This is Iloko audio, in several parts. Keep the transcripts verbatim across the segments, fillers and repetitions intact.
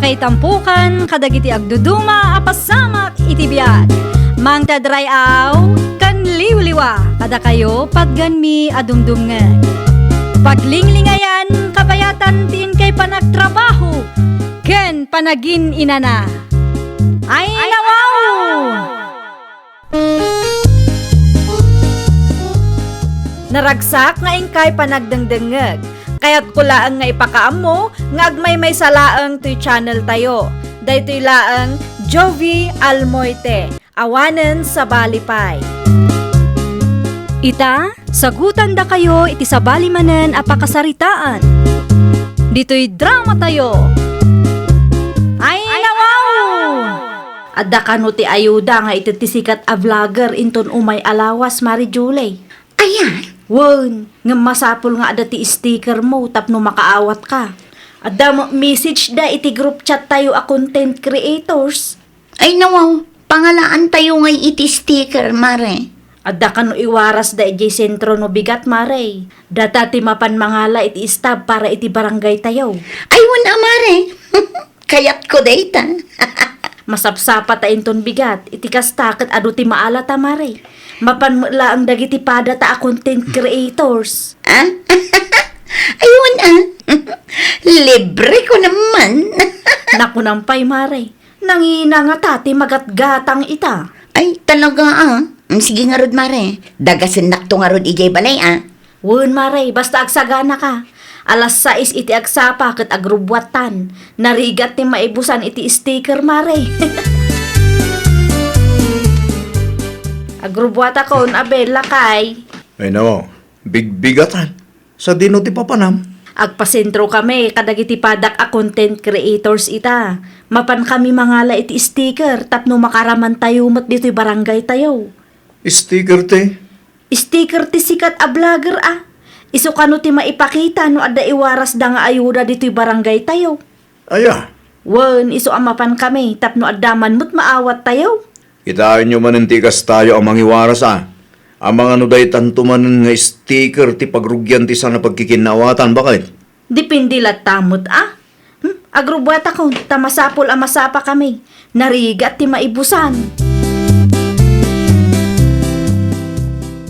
Itampukan kadagiti agduduma a pasamak iti biag. Mangted ray-aw ken liwliwa kadakayo patgenmi a dumdumngeg. Paglinglingayan, kabayatan ti inkay panagtrabaho ken panagin-inana. Ay, nawaw! Naragsak nga inkay panagdengdengngeg. Kayatko laeng nga ipakaammo nga agmaymaysa laeng toy channel tayo. Daytoy laeng Jovie Almoite, awanen sabali pay. Ita, sagutandakayo iti sabali manen a pakasaritaan. Ditoy drama tayo. Ay, nawaw! Adda kano ti ayuda nga iti ti sikat a vlogger inton umay a lawas, Mare Julie? Ayan? Wen, ngem masapul nga adda ti sticker mo tapno makaawatka. Adda met message da iti group chat tayo a content creators. Ay, nawaw, pangalaantayo ngay iti sticker, Mare. Adda kano iwarasda idiay sentro no bigat, Mare. Data ti mapan mangala iti staff para iti barangay tayo. Ay, wen a, Mare. Kayatko dayta. Masapsapata inton bigat, iti kasta ket adu ti maalata, Mare. Mapan met laeng dagiti padata a content creators. Ah? Ay, wen a. Libre ko naman. Nakunam pay, Mare. Nangina ngata ti magatgatang ita. Ay, talaga, ah. Mm, sige ngarud, Mare. Dagasennakto ngarud idiay balay, ah. Wen, Mare, basta agsaganaka. Alas sais iti agsapa ket agrubbuattan. Narigat ti maibusan iti sticker, Mare. Agrubbuatakon, Abel, lakay. Ay, no. Bigbigatan. Sadino ti papanam? Agpasentro kami kadagiti padak a content creators ita. Mapan kami mangala iti sticker tapno makaraman tayo met ditoy barangay tayo. Sticker ti? Sticker ti sikat a vlogger a. Isu kano ti maipakita no adda iwarasda nga ayuda ditoy barangay tayo. Aya? Wen, isu a mapan kami tapno adda man met maawat tayo. Kitaenyo manen ti ikastayo a mangiwaras a. Amangan no daytanto manen nga sticker ti pagrugian ti saan a pagkikinnaawatan, baket? Depende latta met a. Hmm, agrubbuatakon, ta masapul a masapa kami. Narigat ti maibusan.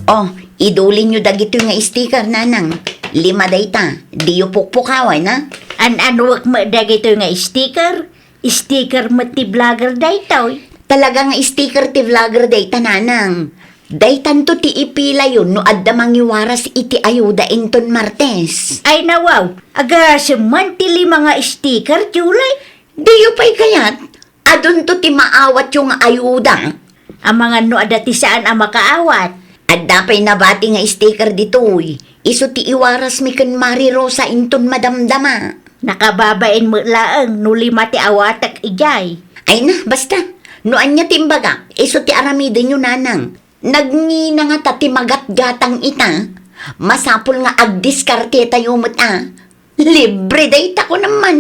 Oh, idulinyo dagitoy nga sticker, Nanang. Lima dayta. Diyo pukpukawan, a? An-anuek met dagitoy nga sticker? Sticker met ti vlogger daytoy. Talaga nga sticker ti vlogger dayta, Nanang. Daytanto ti ipilayo no adda mangiwaras iti ayuda inton Martes. Ay, nawaw, agasem man ti lima nga sticker, Julie. Diyo pay kayat? Adunto ti maawatyo nga ayuda. Amangan no adda ti saan a makaawat. Adda pay nabati nga sticker ditoy. Isu ti iwarasmi ken Mari Rosa inton madamdama. Nakababain met laeng no lima ti awatek idiay. Ay na, basta. No ania ti imbagak, isu ti aramidenyo, Nanang. Nagngina ngata ti magatgatang ita. Masapul nga agdiskartetayo met a. Libre dayta, kunam man.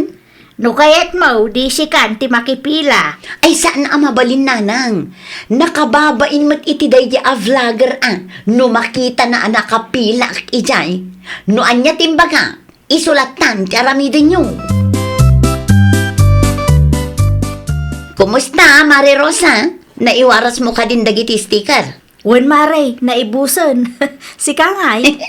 No kayatmo, di sikan ti makipila. Ay, saan a mabalin, Nanang. Nakababain met iti daydi a vlogger a no makitana a nakapilaak idiay. No ania ti imbaga, isu lattan ti aramidenyo. Kumusta, Mare Rosa? Naiwarasmo kadin dagiti sticker? Wen, Mare, naibusen. Sika ngay?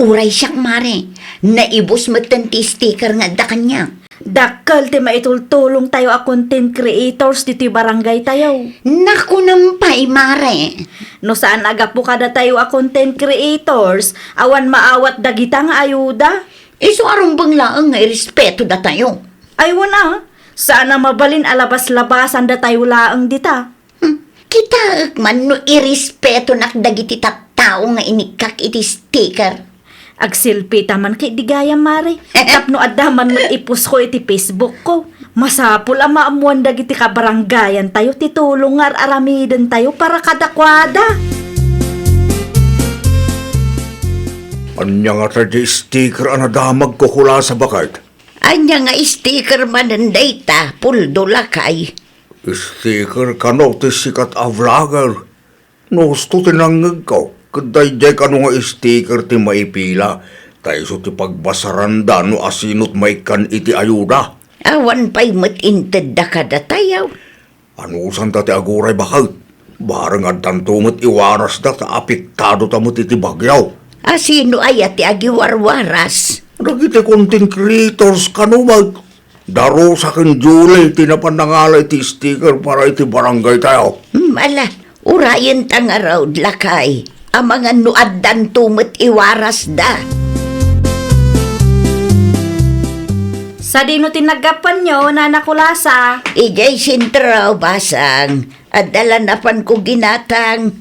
Uray siak, Mare. Naibus metten ti sticker nga adda kaniak. Dakkel ti maitultulongtayo a content creators ditoy barangaytayo. Nakunam pay, Mare. No saan a gapu kadatayo a content creators, awan maawat dagita nga ayuda. Isu a rumbeng laeng nga irespeto datayo. Ay, wen a, saan a mabalin a labas-labasan datayo laeng dita. Hmm, kitaek man no irespetonak dagiti tattao nga inikkak iti sticker. Agselfie ta man ket di gayam, Mare. Tapno adda man met ipost ko iti Facebook ko. Masapul a maammuan dagiti kabarangayantayo ti tulong nga ar-aramidentayo para kadakuada. Ania ngata ti sticker a nadamagko, kulasa, baket? Ania nga sticker manen dayta, Puldo, lakay? Sticker kano ti sikat a vlogger? No husto ti nangngegko, ket daydiay kano nga sticker ti maipila, ta isu ti pagbasaranda no asino ti maikkan iti ayuda. Awan pay met intedda kadatayo. Anusanta ti aguray baket? Bareng addanto met iwarasda ta apektadota met iti bagyo. A, sino aya ti agiwarwaras? Dagiti content creators kano met. Da Rosa ken Julie ti napan nangala iti sticker para iti barangay tayo. Hmm, ala, urayenta ngarud, lakay. Amangan no addanto met iwarasda. Sadino ti naggapuanyo, Nana Kulasa? Idiay sentro, basang. Adda la napanko ginatang.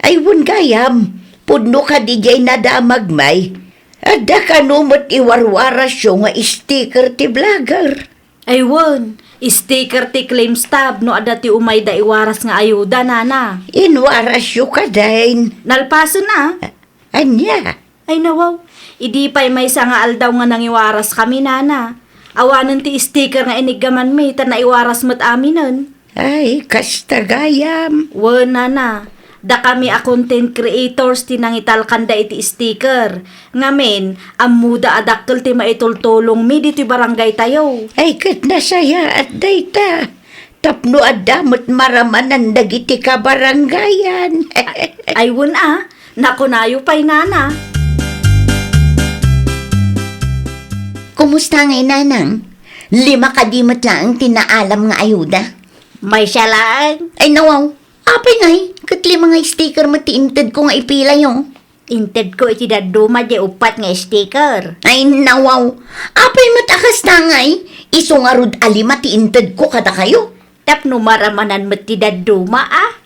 Ay, wen gayam, pudno kadi diay nadamag, may? Adda kano met iwarwarasyo nga sticker ti vlogger? Ay wen, sticker ti claim stub no adda ti umayda iwaras nga ayuda, nana. Inwarasyo kadi? Nalpasen a. A-, ania? Ay nawaw, idi pay maysa nga aldaw nga nangiwaraskami, nana. Awanen ti sticker nga iniggamanmi ta naiwaras met aminen. Ay, kasta gayam. Wen, nana. Dakami a content creators ti nangitalkanda iti sticker. Ngamin, ammoda a dakkel ti maitultulongmi ditoy barangay tayo. Ay, ket nasayaat dayta. Tapno adda met maramanan dagiti kabarangayan. Ay, wen a, nakunayo pay, nana. Kumusta ngay, nanang? Lima kadi met laeng ti naalam nga ayuda? Maysa laeng. Ay, nawaw. Apay ngay, ket lima nga sticker met ti intedko nga ipilayo. Intedko iti dadduma diay uppat nga sticker. Ay, nawaw. Apay met a kasta ngay, isu ngarud a lima ti intedko kadakayo. Tapno maramanan met ti dadduma a.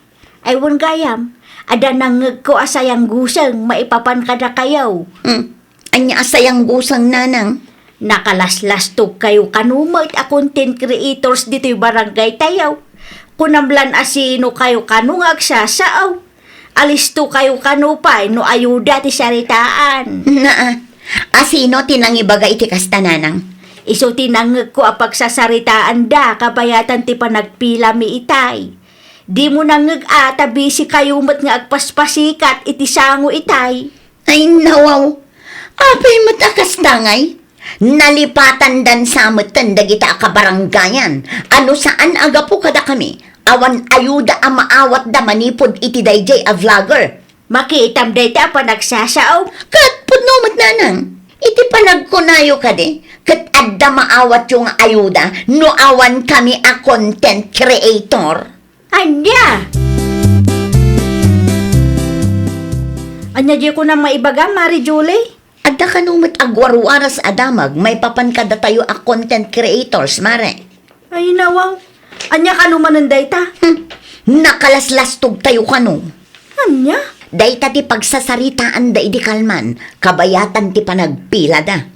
Ay, wen gayam, adda nangngegko a sayangguseng maipapan kadakayo. Hmm. Ania a sayangguseng, nanang? Nakalaslastogkayo kano met a content creators ditoy barangay tayo. Kunam lan a sinokayo kano nga agsasao. Alistokayo kano pay no ayuda ti saritaan. Naa, a sino ti nangibaga iti kasta, nanang? Isu ti nangngegko a pagsasaritaanda kabayatan ti panagpilami itay. Dimo nangngeg a ta busy kayo met nga agpaspasikat iti sango itay. Ay, nawaw. Apay met a kasta ngay? Nalipatandan sa meten dagita a kabarangayan a no saan a gapu kadakami, awan ayuda a maawatda manipud iti daydiay a vlogger. Makitam dayta a panagsasao. Ket pudno met, nanang. Iti panagkunayo kadi, ket adda maawatyo nga ayuda no awan kami a content creator. Ania? Ania diay kunam maibaga, Mari Julie? Adda kano met agwarwaras a damag maipapan kadatayo a content creators, Mare. Ay, nawaw. Ania kano manen dayta? Hmm. Nakalaslastogtayo kano. Ania? Dayta ti pagsasaritaanda idi kalman, kabayatan ti panagpilada.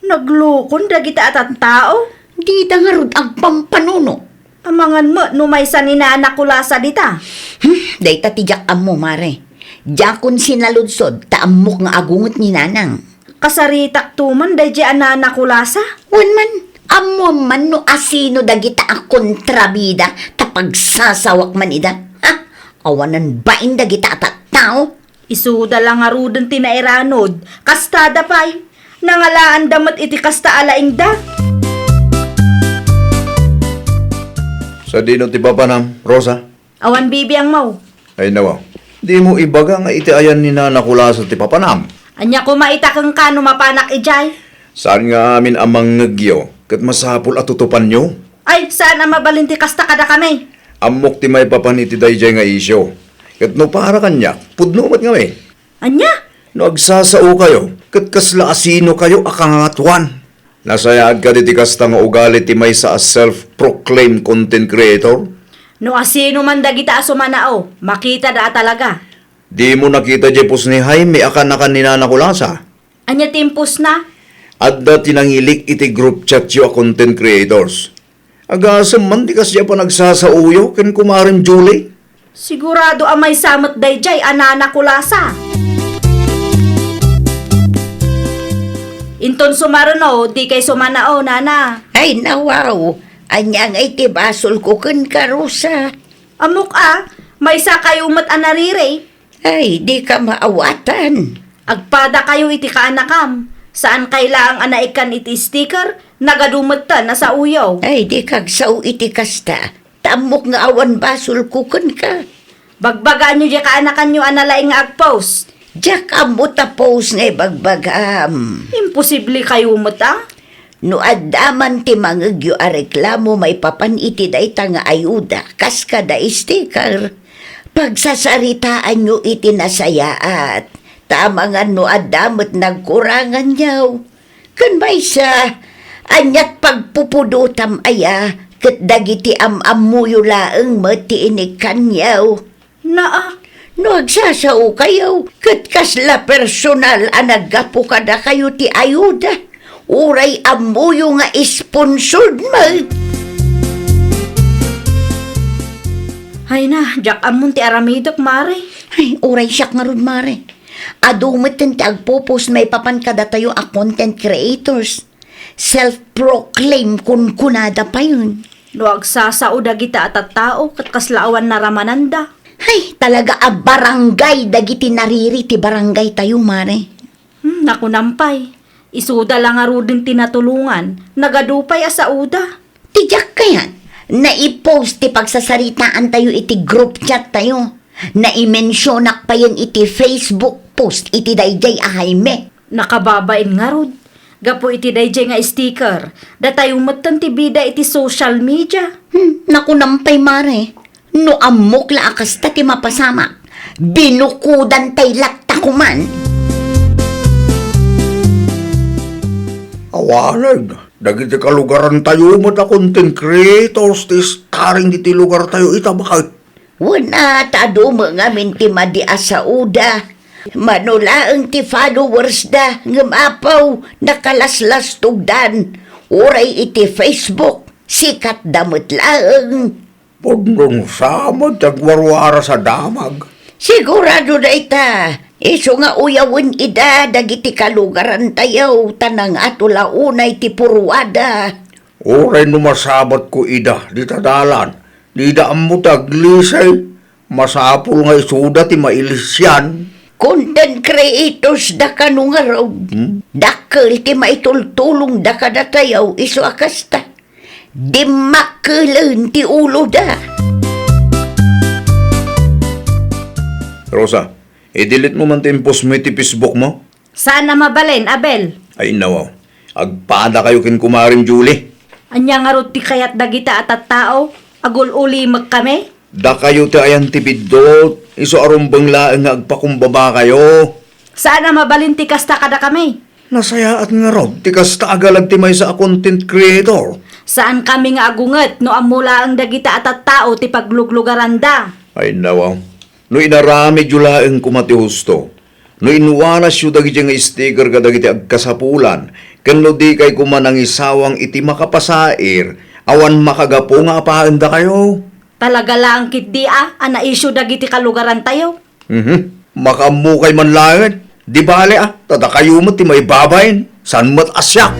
Naglukon dagita a tattao? Dida ngarud agpampanuno. Amangan met no maysa ni Nana Kulasa dita. Hmm, dayta ti diak ammo, Mare. Diakon sinaludsod ta ammok nga agunget ni Nanang. Kasaritakto man daydiay a Nana Kulasa? Wen man, ammom man no asino dagita a kontrabida ta pagsasawak man ida. Ha? Awanan bain dagita a tattao. Isuda la ngaruden ti nairanod, kastada pay. Nangalaanda met iti kasta a laingda. Sadino ti papanam, Rosa? Awan bibiangmo. Ay, nawa. Dimo ibaga nga iti ayan ni Nana Kulasa ti papanam? Ania koma ita kenka no mapanak idiay? Saan nga amin a mangngegyo, ket masapul a tutupanyo? Ay, saan a mabalin ti kasta kadakami. Ammok ti maipapan iti daydiay nga isyu. Ket no para kaniak, pudno met ngamin. Ania? No agsasaokayo, ket kasla asinokayo a kangangatuan? Nasayaat kadi ti kasta nga ugali ti maysa a self-proclaimed content creator? No asino man dagita a sumanao, makitada a talaga. Dimo nakita diay post ni Jaime a kanakan ni Nana Kulasa? Ania ti impostna? Adda ti nangilik iti group chatyo a content creators. Agasem man ti kasdiay a panagsasaoyo ken kumarem Julie? Sigurado a maysa met daydiay a Nana Kulasa. Inton sumaruno, dikay sumanao, Nana. Ay, nawaw. Ania ngay ti basolko kenka, Rosa? Ammok a, maysakayo met a nariri. Ay, dika maawatan. Agpadakayo iti kaanakam. Saan kay laeng a naikkan iti sticker, nagadu metten a saoyo. Ay, dika agsao iti kasta. Ta ammok nga awan basolko kenka. Bagbagaanyo diay kaanakanyo a nalaing nga agpost. Diak ammo ta post nga ibagbagam. Imposible kayo met a. No adda man ti mangegyo a reklamo maipapan iti dayta nga ayuda, kas kada sticker, pagsasaritaanyo iti nasayaat. Ta amangan no adda met nagkuranganyo. Ken maysa, aniat pagpupudotam aya, ket dagiti am-ammoyo laeng met ti inikkanyo. Naa, no agsasaokayo, ket kasla personal a naggapu kadakayo ti ayuda, uray ammoyo nga sponsored met. Ay na, diak ammon ti aramidek, Mare. Ay, uray siak ngarud, Mare. Adu metten ti agpopost maipapan kadatayo a content creators. Self-proclaim kunkunada payen. No agsasao dagita a tattao ket kasla awan naramananda. Hay, talaga a barangay dagiti nariri ti barangay tayo, Mare. Hmm, nakunam pay. Isuda la ngaruden ti natulongan, nagadu pay a saoda. Ti diak kayat, naipost ti pagsasaritaan tayo iti group chat tayo. Naimensionak payen iti Facebook post iti daydiay a Jaime. Nakababain ngarud, gapu iti daydiay nga sticker, datayo metten ti bida iti social media. Hmm, nakunam pay, Mare. No ammok la a kasta ti mapasamak, binukodan tay latta koman. Awanen, dagiti kalugaran tayo met a content creators ti starring diti lugar tayo ita, baket. Wen a, ta adu met ngamin ti madi a saoda. Mano laeng ti followers da, ngem apaw, nakalaslastogdan. Uray iti Facebook, sikat da met laeng. Pudno sa met ti agwarwaras a damag. Sigurado dayta, isu nga uyawen ida dagiti kalugaran tayo, ta nangato la unay ti purwada. Uray no masabatko ida dita dalan, dida ammo ti aglisay, masapul nga isuda ti mailisian. Content creators da kano ngarud. Hmm? Dakkel ti maitultulongda kadatayo isu a kasta. Dimmakkelen ti uloda. Rosa, i-delete mo man ti impostmo iti Facebook mo. Saan a mabalin, Abel? Ay, nawaw. Agpadakayo ken kumarem Julie. Ania ngarud ti kayat dagita a tattao? Agul-ulimek kami? Dakayo ti ayan ti biddut, isu a rumbeng laeng nga agpakumbabakayo. Saan a mabalin ti kasta kadakami? Nasayaat ngarud ti kasta a galag ti maysa a content creator. Saan kami nga agunget no ammo laeng dagita a tattao ti pagluglugaranda. Ay, nawaw. No inaramidyo laeng koma ti husto, no inwanasyo dagiti nga sticker kadagiti agkasapulan, ken no dikay koma nangisawang iti makapasair, awan makagapu nga apaendakayo. Talaga laeng ketdi a, a naisyu dagiti kalugarantayo. Mhm. Makaammokay man laeng. Di bale a, ta dakayo met ti maibabain, saan met a siak.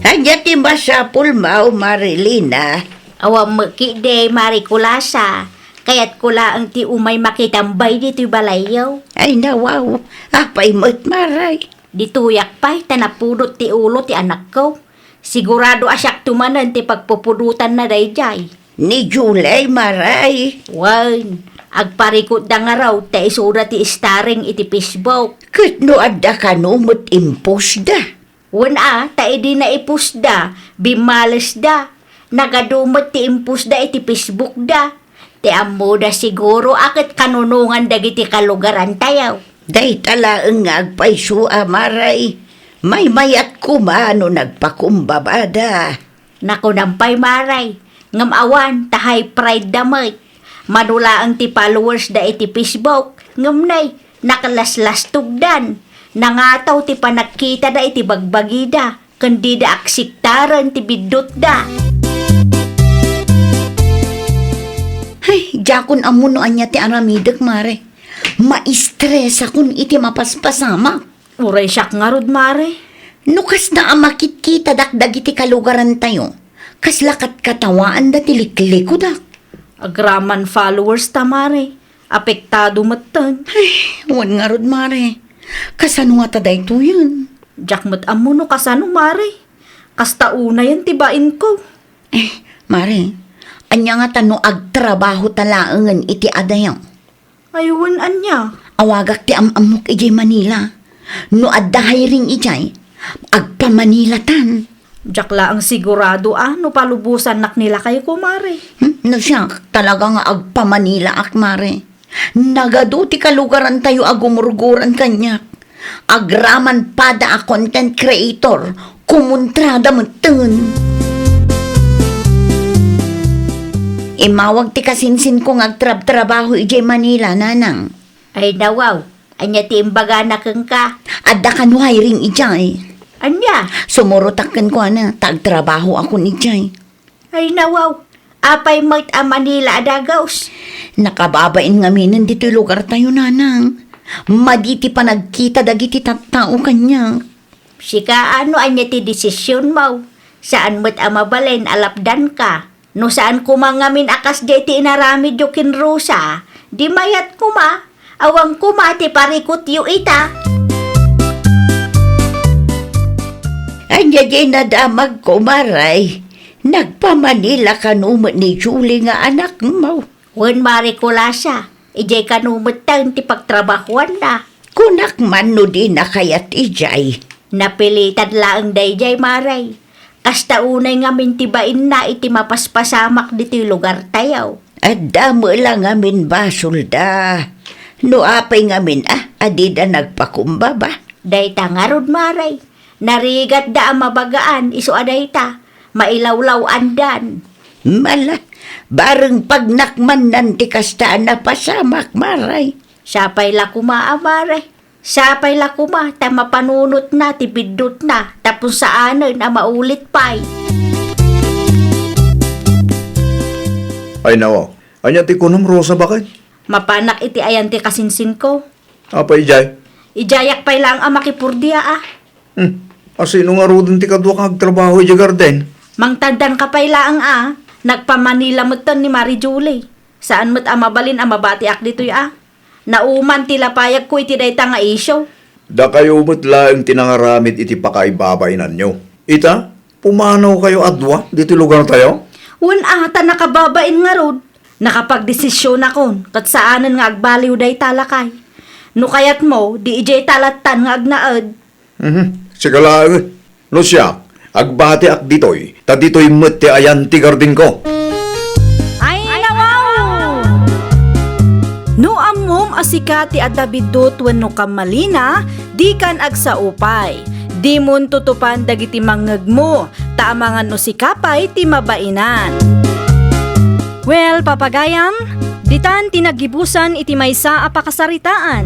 Ania ti masapulmo, Marilina? Awan met ketdi, Mari Kulasa. Kayatko laeng ti umay makitambay ditoy balayyo. Ay, nawaw. Apay met, Maray? Ditoyak pay, ta napudot ti ulo ti anakko. Sigurado a siakto manen ti pagpupudotanna daydiay. Ni Julie, Maray? Wen, agparikutda ngarud ta isuda ti starring iti Facebook. Ket no adda kano met impostda? Wen a, ta idi naipostda, bimmalesda. Nagadu met ti impostda iti Facebookda. Ti ammoda siguro a ket kanunongan dagiti kalugarantayo. Dayta laeng nga agpayso a, Maray. Maymayat koma no nagpakumbabada. Nakunam pay, Maray, ngem awan ta high pride da met. Mano laeng ti followers da iti Facebook, ngem nay, nakalaslastogdan. Nangataw ti panagkitada iti bagbagida, ken dida aksiktaren ti biddutda. Ay, diakon ammo no ania ti aramidek, Mare. Maistresakon iti mapaspasamak. Uray siak ngarud, Mare. No kasta a makitkitadak dagiti kalugarantayo, kasla katkatawaanda ti liklikudak. Agraman followers ta, Mare. Apektado metten. Ay, wen ngarud, Mare. Kasano ngata daytoyen? Diak met ammo no kasano, Mare. Kasta unayen ti bainko. Eh, Mare, ania ngata no agtrabahota laengen iti adayo? Ay, wen ania? Awagak ti am-ammok idiay Manila. No adda hiring idiay, agpamanilatan. Diak laeng sigurado a no palubosannak ni lakayko, Mare. Hmm? No siak, talaga nga agpamanilaak, Mare. Nagadu ti kalugarantayo a gumurguran kaniak. Agraman pada a content creator, kumontrada metten. Immawag ti kasinsinko nga agtrabtrabaho idiay Manila, Nanang. Ay, nawaw, ania ti imbagana kenka? Adda kano hiring idiay. Ania? Sumurotak kenkuana, ta agtrabahoakon idiay. Ay, nawaw, apay met a Manila a dagaus? Nakababain ngaminen ditoy lugartayo, Nanang. Madi ti panagkita dagiti tattao kaniak. Sika, no ania ti desisionmo? Saan met a mabalin a lapdanka. No saan koma ngamin a kasdi ti inaramidyo ken Rosa, di mayat koma, awan koma ti parikutyo ita. Ania diay nadamagko, Mare? Nagpamanila kano met ni Julie nga anakmo? Wen, Mare Kulasa, idiay kano metten ti pagtrabahoanna. Kunak man no dina kayat idiay. Napilitan laeng daydiay, Mare. Kasta unay ngamin ti bainna iti mapaspasamak ditoy lugartayo. Adda met la ngamin basolda. No apay ngamin a, a dida nagpakumbaba? Dayta ngarud, Mare. Narigatda a mabagaan isu a dayta. Mailawlaw-andan. Mala, bareng pagnakmannan ti kasta a napasamak, Mare. Sapay la koma a, Mare. Sapay la koma ta mapanunotna ti biddutna tapno saanen a maulit pay. Ay, nawaw. Ania ti kunam, Rosa, baket? Mapanak iti ayan ti kasinsinko. Apay idiay? Idiayak pay laeng a makipurdia a. Hmm. A, sino ngaruden ti kaduak nga agtrabaho idiay garden? Mangtangdanka pay laeng a. Nagpamanila metten ni Mare Julie. Saan met a mabalin a mabatiak ditoy a. Nauman ti lapayagko iti dayta nga isyu. Dakayo met laeng ti nangaramid iti pakaibabainanyo. Ita, pumanawkayo a dua ditoy lugartayo? Wen a, ta nakababain ngarud. Nakapagdesisionakon ket saanen nga agbaliw dayta lakay. No kayatmo, di idiay ta lattan nga agnaed. Mhm. Sika laeng. No siak, agbatiak ditoy, ta ditoy met ti ayan ti gardenko. Ay, nawaw! No ammom a sika ti adda biddut wenno kammalina, dikan agsao pay. Dimon tutupan dagiti mangngegmo, ta amangan no sika pay ti mabainan. Well, papagayam, ditan ti naggibusan iti maysa a pakasaritaan.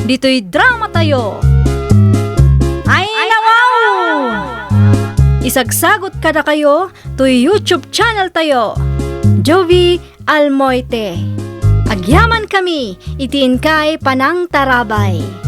Ditoy dramatayo. Ay, nawaw! Isagsagot kadakayo toy YouTube channel tayo, Jovie Almoite. Agyaman kami iti inkay panangtarabay.